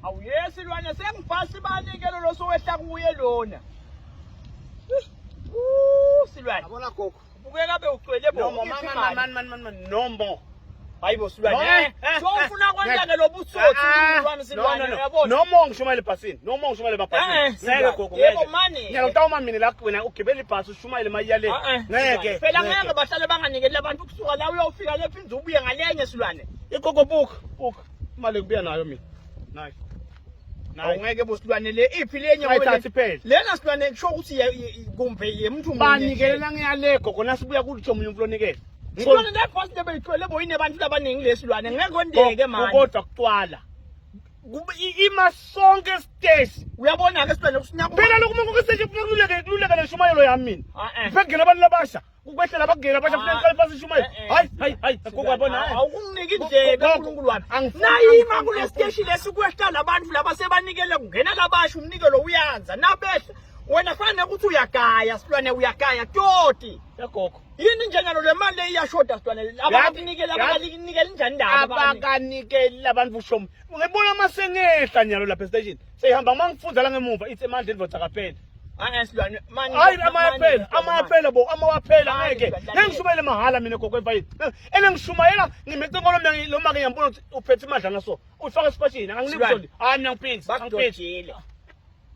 Awu yesilwane sengibhasi bani ke lo sowehla kuye lona. Uh, silwane. Yabona gogo. Ubukeka bewugcwele bo. No more, man, man, man, man, man, man, no more. Hayi bo silwane. No, Eh, eh, So ufuna kwenta eh. ke lo butsotsi Ah, unkulunkulu wami no, silwane no, no. uyabona. No more ngishumayela ebhasini. No more ngishumayela Eh, emabhasini. eh, Ngeke silwane. gogo. Yebo, ngeke. mane. Nyalo utawuma mina la wena ugibela ibhasi ushumayele mayiyale. Ah, eh, Ngeke. silwane. Phela ngeke bahlale banganikeli abantu kusuka la uyofika le phindze ubuye ngalenye silwane. Igogo buka, buka. Imali kubuya nayo mina. Nayi. Nayi. Awungeke bo silwane le iphi lenye ngoba le- Ayithathi phela. Lena silwane kusho ukuthi kumbe yemuntu munye. Banikelela ngiyale gogo nasibuya kulutho omunye umuntu lonikele. Silwane le bhasi le beyigcwele bo inebantu labaningi lesilwane ngeke kwendeke manje. Kodwa kucwala. Kube- Ima sonke siteshi. Uyabona ke silwane kusinyaka. Phela lokhu uma kuseshe kululeke kululeke leshumayelo yami mina. Ah, eh. Ngifike abantu labasha. Ukwehlela bakungena abasha Ah. funeka ngiqale phansi ishumayelo. Eh, eh. Hayi hayi hayi gogo yabona. hayi. Awukunginiki indlebe Gogo, uNkulunkulu wami. angifuni- Nayima angifuni- kule siteshi lesi kwehla labantu laba sebanikele kungena labasha umnikelo uyanza nabehla wena fanele ukuthi uyagaya silwane uyagaya toti. Ya gogo. Yini njengalo le mali le iyashoda silwane abakakunikela Yazi- abakanikela injani ndaba Abakanikeli labantu ushomo. Ngibona masengehla nyalo lapha estation. Seyihamba mangifunza la ngemuva ithi emandla indvodza kaphela. Ah, silwane mani Hayi amayaphela, amayaphela bo, amawaphela Mani, ngeke. silwane, Ngeke ngishumayele mahhala mina gogo emfayini. Ene ngishumayela ngimece ngolo mina lo make ngiyambona ukuthi uphethe imadlana so. Uyifaka esipatshini, anginiki Silwane. usoli. Hayi mina ngiphinzi, angiphinzi. Bakudojile.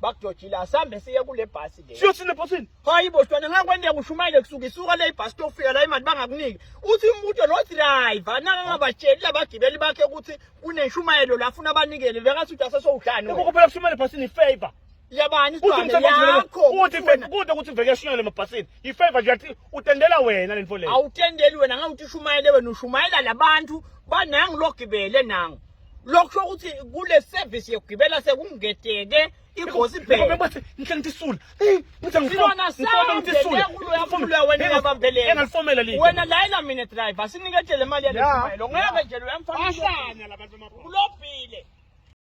Bakudojile asambe siye kule bhasi le. Siyothini ebhosini? Hayi bo silwane ngakwendeka ushumayele kusuka isuka le ibhasi tofika la imali bangakuniki. Uthi umuntu lo driver nakangabatsheli labagibeli bakhe ukuthi kunenshumayelo la afuna abanikele bekathi uthi asesowudlani. Gogo phela kushumayela ebhasini ifavor. Yabani Uthi silwane umsebenzi yakho. uthi wena. kude ukuthi veke yashunyelwe emabhasini. Ifavor nje yathi utendela wena le nto leyo. Awutendeli wena ngawuthi ushumayele wena ushumayela labantu banangu logibele nangu. Lokho ukuthi kule service yokugibela sekungeteke igosi phela. Bathi ngihle ngithi sula. Hey, ngithi Silwana sambe kuloya wena uyabambelela. Engalifomela leli. Wena layela mina driver sinikethe le mali yale Ya. shumayelo. Ngeke nje lo uyamfana. Bahlanya labantu bamabhasi. Ulobhile.